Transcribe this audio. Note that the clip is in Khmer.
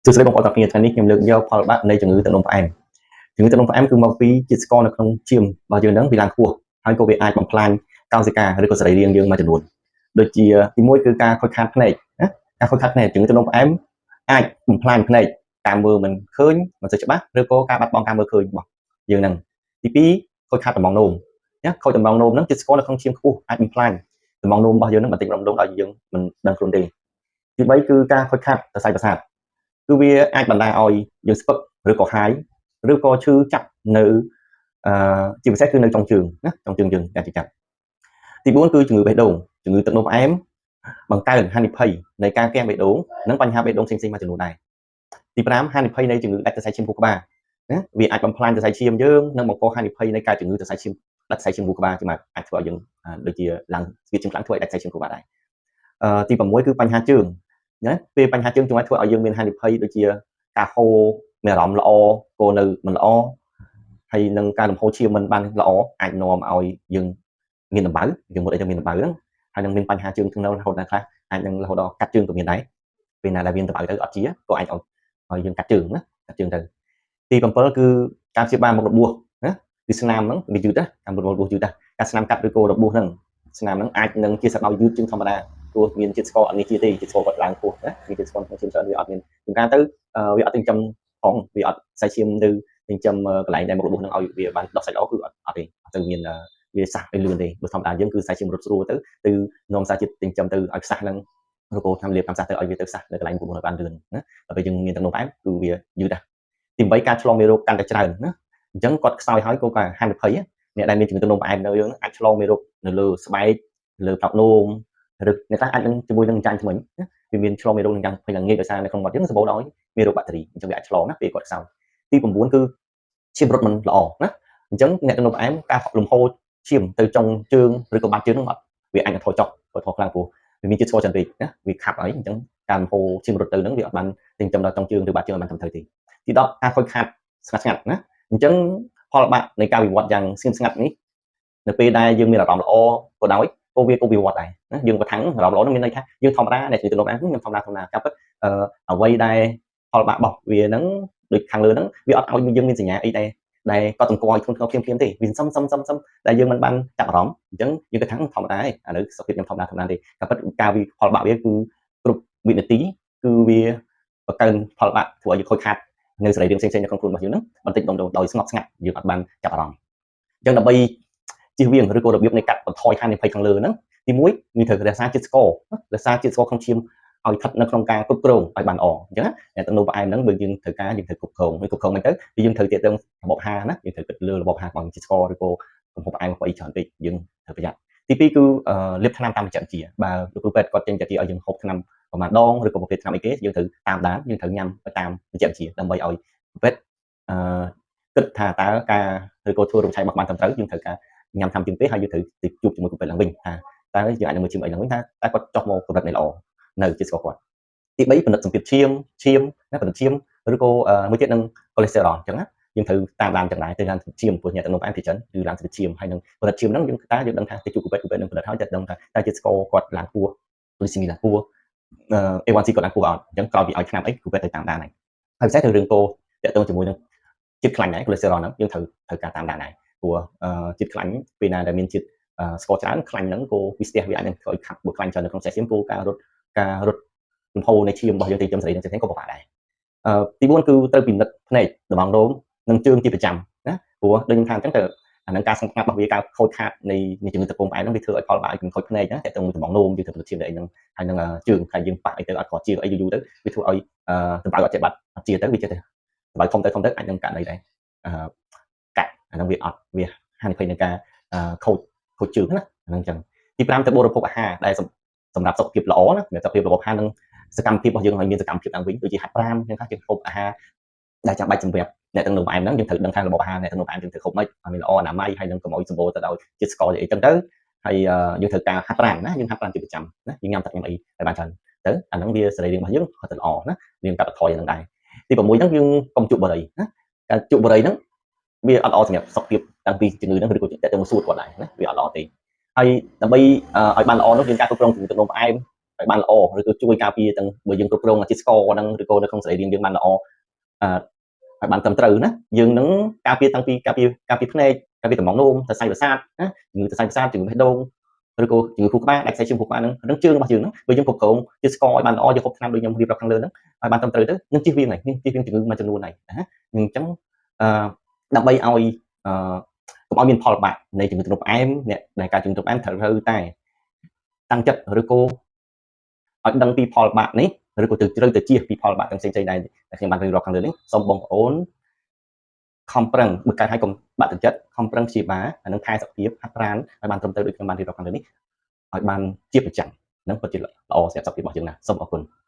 សួស្តីបងប្អូនទាំងគ្នាថ្ងៃនេះខ្ញុំលើកយកផលបាក់នៃជំងឺទឹកនោមផ្អែមជំងឺទឹកនោមផ្អែមគឺមកពីជាតិស្ករនៅក្នុងឈាមរបស់យើងហ្នឹងវាឡើងខ្ពស់ហើយក៏វាអាចបំផ្លាញកោសិកាឬក៏សរីរាង្គយើងមួយចំនួនដូចជាទីមួយគឺការខូចខាតភ្នែកណាការខូចខាតភ្នែកជំងឺទឹកនោមផ្អែមអាចបំផ្លាញភ្នែកការមើលមិនឃើញមិនសូវច្បាស់ឬក៏ការបាត់បង់ការមើលឃើញរបស់យើងហ្នឹងទីពីរខូចខាតតំបងនោមណាខូចតំបងនោមហ្នឹងជាតិស្ករនៅក្នុងឈាមខ្ពស់អាចបំផ្លាញតំបងនោមរបស់យើងហ្នឹងបន្តិចម្ដងៗដោយយើងមិនដឹងខ្លួនទេទី3គឺការខូចខាតសរសៃប្រសាទ គឺវាអាចបណ្ដាលឲ្យយើងស្ពឹកឬក៏ហាយឬក៏ឈឺចាប់នៅអឺជាពិសេសគឺនៅចុងជើងណាចុងជើងយើងអាចចាប់ទី4គឺជំងឺបេះដូងជំងឺទឹកនោមផ្អែមបង្កើនហានិភ័យនៃការគាំងបេះដូងនិងបញ្ហាបេះដូងផ្សេងៗមួយចំនួនដែរទី5ហានិភ័យនៃជំងឺដាច់សរសៃឈាមខួរក្បាលណាវាអាចបំផ្លាញសរសៃឈាមយើងនិងបង្កហានិភ័យនៃការជំងឺសរសៃឈាមដាច់សរសៃឈាមខួរក្បាលជាមកអាចធ្វើឲ្យយើងដូចជាឡើងស្ពាតឈាមខ្លាំងធ្វើឲ្យដាច់សរសៃឈាមខួរក្បាលដែរទី6គឺបញ្ហាជើងណាពេលបញ្ហាជើងជួនធ្វើឲ្យយើងមានហានិភ័យដូចជាការហូរមានអារម្មណ៍ល្អក៏នៅមិនល្អហើយនឹងការលំហូរឈាមមិនបានល្អអាចនាំឲ្យយើងមានដំបៅយើងមុតអីទៅមានដំបៅហ្នឹងហើយនឹងមានបញ្ហាជើងធ្ងន់រហូតដល់ខ្លះអាចនឹងរហូតដល់កាត់ជើងក៏មានដែរពេលណាដែលមានដំបៅទៅអត់ជាក៏អាចឲ្យយើងកាត់ជើងណាកាត់ជើងទៅទី7គឺការព្យាបាលមុខរបួសណាគឺស្នាមហ្នឹងវាយឺតណាការមុខរបួសយឺតណាការស្នាមកាត់ឬក៏របួសហ្នឹងស្នាមហ្នឹងអាចនឹងជាសបោយឺតជាងធម្មតាព្រោះមានជាតិស្ករអត់មានជាតិទេជាតិស្ករគាត់ឡើងខ្ពស់ណាមានជាតិស្ករក្នុងឈាមច្រើនវាអត់មានជួនកាលទៅវាអត់ចិញ្ចឹមផងវាអត់សាច់ឈាមទៅចិញ្ចឹមកន្លែងដែលមុខរបួសហ្នឹងឲ្យវាបានដោះសាច់ល្អគឺអត់អត់ទេអត់ទៅមានវាសះឲ្យលឿនទេបើធម្មតាយើងគឺសាច់ឈាមរត់ស្រួលទៅទៅនាំសាជាតិចិញ្ចឹមទៅឲ្យខ្សះហ្នឹងឬក៏ធ្វើលាបតាមសះទៅឲ្យវាទៅខ្សះនៅកន្លែងមុខរបួសឲ្យបានលឿនណាដល់ពេលយើងមានទឹកនោមផ្អែមគឺវាយឺតដែរទី8ការឆ្លងមេរោគកាន់តែច្រើនណាអញ្ចឹងគាត់ខ្សោយហើយក៏ការហានិភ័យអ្នកដែលមានជំងឺទឹកនោមផ្អែមនៅយើងអាចឆ្លងមេរោគនៅលើស្បែកលើផ្នត់នោមឬអ្នកខ្លះអាចនឹងជាមួយនឹងចាញ់ធ្មេញណាវាមានឆ្លងមេរោគនឹងចាញ់ធ្មេញឡើងងាយដោយសារនៅក្នុងមាត់យើងសម្បូរដោយមេរោគបាក់តេរីអញ្ចឹងវាអាចឆ្លងណាពេលគាត់ខ្សោយទី9គឺឈាមរត់មិនល្អណាអញ្ចឹងអ្នកទឹកនោមផ្អែមការលំហូរឈាមទៅចុងជើងឬក៏បាតជើងនោះអត់វាអាចនឹងថយចុះថយថយខ្លាំងព្រោះវាមានជាតិស្ករច្រើនពេកណាវាខាប់ហើយអញ្ចឹងការលំហូរឈាមរត់ទៅហ្នឹងវាអត់បានចិញ្ចឹមដល់ចុងជើងឬបាតជើងឲ្យបានត្រឹមត្រូវទេទី10ការខូចខាតស្ងាត់ស្ងាត់ណាអញ្ចឹងផលបាក់នៃការវិវត្តយ៉ាងស្ងៀមស្ងាត់នេះនៅពេលដែលយើងមានអារម្មណ៍ល្អក៏ដោយក៏វាក៏វិវត្តដែរណាយើងប្រថាំងអារម្មណ៍ល្អនោះមានន័យថាយើងធម្មតាអ្នកជំងឺទឹកនោមផ្អែមខ្ញុំធម្មតាធម្មតាការពិតអ្វីដែលផលបាក់របស់វាហ្នឹងដូចខាងលើហ្នឹងវាអត់ឲ្យយើងមានសញ្ញាអីដែរដែលក៏តម្កល់ឲ្យធ្ងន់ធ្ងរភ្លាមភ្លាមទេវាសឹមសឹមសឹមសឹមដែលយើងមិនបានចាប់អារម្មណ៍អញ្ចឹងយើងគិតថាធម្មតាឯងឥឡូវសុខភាពខ្ញុំធម្មតាធម្មតាទេការពិតការវិផលបាក់វាគឺគ្រប់វិនាទីគឺវាបង្កើនផលបាក់ធ្វើឲ្យយើងខូចខាតនៅសរីរាង្គផ្សេងៗនៅក្នុងខ្លួនរបស់យើងហ្នឹងបន្តិចម្ដងដោយស្ងប់ស្ងាត់យើងអត់បានចាប់អារម្មណ៍អញ្ចឹងដើម្បីជៀសវាងឬក៏របៀបនៃកាត់បន្ថយហានិភ័យខាងលើហ្នឹងទី1យើងត្រូវរក្សាជាតិស្កររក្សាជាតិស្ករក្នុងឈាមឲ្យស្ថិតនៅក្នុងការគ្រប់គ្រងឲ្យបានល្អអញ្ចឹងណាទឹកនោមផ្អែមហ្នឹងបើយើងត្រូវការយើងត្រូវគ្រប់គ្រងគ្រប់គ្រងមិនទៅគឺយើងត្រូវទាក់ទងរបបអាហារណាយើងត្រូវគិតលើរបបអាហាររបស់ជាតិស្ករឬក៏កំហុសផ្អែមអីច្រើនពេកយើងត្រូវប្រយ័ត្នទី2គឺលាបថ្នាំតាមបច្ចេកវិទ្យាបើលោកគ្រូពេទ្យគាត់ចេញតែឲ្យយើងហូបថ្នាំប្រហែលដងឬក៏ប្រភេទថ្នាំអីគេយើងត្រូវតាមដានយើងត្រូវញ៉ាំតាមបច្ចេកវិទ្យាដើម្បីឲ្យពេទ្យអឺគិតថាតើការឬក៏ធ្វើរោគឆៃរបស់បានត្រឹមត្រូវយើងត្រូវការញ៉ាំថ្នាំជាងពេកហើយយើងត្រូវទៅជួបជាមួយគ្រូពេទ្យឡើងវិញថាតើយើងអាចនឹងមើលឈាមអីឡើងវិញថាតើគាត់ចុះមកកម្រិតនៃល្អនៅជាស្ករគាត់ទី3ពិនិត្យសម្ពាធឈាមឈាមណាពិនិត្យឈាមឬក៏មួយទៀតនឹងកូលេស្តេរ៉ុលអញ្ចឹងណាយើងត្រូវតាមដានទាំងដែរទៅឡើងឈាមព្រោះអ្នកទឹកនោមផ្អែមភាគច្រើនគឺឡើងសម្ពាធឈាមហើយនឹងពិនិត្យឈាមហ្នឹងយើងតើយើងដឹងថាទៅជួបគ្រូពេទ្យគ្រូពេទ្យនឹងពិនិត្យហើយតែដឹងថាតើជាតិស្ករគាត់ឡើងខ្ពស់កូលេស្តេរីឡើងខ្ពស់ A1C គាត់ឡើងខ្ពស់អត់អញ្ចឹងក្រោយពីឲ្យថ្នាំអីគ្រូពេទ្យទៅតាមដានហើយហើយពិសេសទៅរឿងគោតាក់ទងជាមួយនឹងជាតិខ្លាញ់ដែរកូលេស្តេរ៉ុលហ្នឹងយើងត្រូវត្រូវការតាមដានដែរព្រោះជាតិខ្លាញ់ពេលណាដែលមានជាតិស្ករច្រើនខ្លាញ់ហ្នឹងក៏វាស្ទះវាអាចនឹងធ្វើឲ្យខាប់បើខ្លាញ់ច្រើននៅក្នុងខ្សែឈាមគោការរត់ការរត់លំហូរនៃឈាមរបស់យើងទៅចំសរីរាង្គផ្សេងៗក៏ពិបាកដែរទី4គឺត្រូវពិនិត្យភ្នែកដំបងរោមនិងជើងជាប្រចាំណាព្រោះដូចខ្ញុំថាអញ្ចឹងទៅអានឹងការសង្កាត់របស់វាការខូចខាតនៃជំងឺទឹកពោះផ្អែមហ្នឹងវាធ្វើឲ្យផលបាក់ឲ្យខូចភ្នែកណាតែទៅមួយដំបងនោមយើងត្រូវពិនិត្យឈាមអីហ្នឹងហើយនឹងជើងហើយយើងប៉ះអីទៅអត់គាត់ជាអីយូរយូរទៅវាធ្វើឲ្យដំបៅអត់ចេះបាត់អត់ជាទៅវាចេះទៅដំបៅធំទៅធំទៅអាចនឹងករណីដែរអឺកាក់អាហ្នឹងវាអត់វាហានិភ័យនៃការខូចខូចជើងណាអាហ្នឹងអញ្ចឹងទី5ទៅបរិភោគអាហារដែលសម្រាប់សុខភាពល្អណាសម្រាប់សុខភាពរបបអាហារនិងសកម្មភាពរបស់យើងឲ្យមានសកម្មភាពឡើងវិញដូចជាហាត់ប្រាណយើងថាយើងហូបអាហារដែលចាំបាច់សម្រាប់អ្នកទឹកនោមផ្អែមហ្នឹងយើងត្រូវដឹងថារបបអាហារអ្នកទឹកនោមផ្អែមយើងត្រូវហូបម៉េចឲ្យមានល្អអនាម័យហើយនឹងកុំឲ្យសម្បូរទៅដោយជាតិស្ករអីចឹងទៅហើយយើងត្រូវការហាត់ប្រាណណាយើងហាត់ប្រាណជាប្រចាំណាយើងញ៉ាំទឹកញ៉ាំអីឲ្យបានច្រើនទៅអាហ្នឹងវាសរីរាង្គរបស់យើងក៏ទៅល្អណាយើងកាត់បន្ថយហ្នឹងដែរទី6ហ្នឹងយើងកុំជក់បារីណាការជក់បារីហ្នឹងវាអត់ល្អសម្រាប់សុខភាពតាំងពីជំងឺហ្នឹងឬក៏តែទៅមកសួតគាត់ដែរណាវាអត់ល្អទេហើយដើម្បីឲ្យបានល្អនោះយើងការគ្រប់គ្រងជំងឺទឹកនោមផ្អែម ឲ្យបានល្អឬក៏ជួយការពារទាំងបើយើងគ្រប់គ្រងជាតិស្ករហ្នឹងឬក៏នៅក្នុងសរីរាង្គយើងបានល្អអឺឲ្យបានត្រឹមត្រូវណាយើងនឹងការពារតាំងពីការពារភ្នែកការពារតំងនោមសរសៃប្រសាទណាជំងឺសរសៃប្រសាទជំងឺបេះដូងឬក៏ជំងឺខួរក្បាលដាច់ខ្សែឈាមខួរក្បាលហ្នឹងនឹងជើងរបស់យើងហ្នឹងបើយើងគ្រប់គ្រងជាតិស្ករឲ្យបានល្អយើងហូបថ្នាំដូចខ្ញុំរៀបរាប់ខាងលើហ្នឹងឲ្យបានត្រឹមត្រូវទៅនឹងជៀសវាងហើយនឹងជៀសវាងជំងឺមួយចំនួនហើយណាអញ្ចឹងអឺដើម្បីឲ្យអឺកុំឲ្យមានផលបាក់នៃជំងឺទឹកនោមផ្អែមអ្នកដែលការជំងឺទឹកផ្អែមត្រូវតែតាំងចិត្តឬក៏ឲ្យដឹងពីផលបាក់នេះឬក៏ទៅត្រូវទៅជៀសពីផលបាក់ទាំងផ្សេងៗដែលខ្ញុំបានរៀបរាប់ខាងលើនេះសូមបងប្អូនខំប្រឹងបើកើតឲ្យកុំបាក់ទឹកចិត្តខំប្រឹងព្យាបាលអានឹងថែសុខភាពហាត់ប្រាណឲ្យបានត្រឹមត្រូវដូចខ្ញុំបានរៀបរាប់ខាងលើនេះឲ្យបានជាប្រចាំនឹងពិតជាល្អសម្រាប់សុខភាពរបស់យើងណាសូមអរគុណ។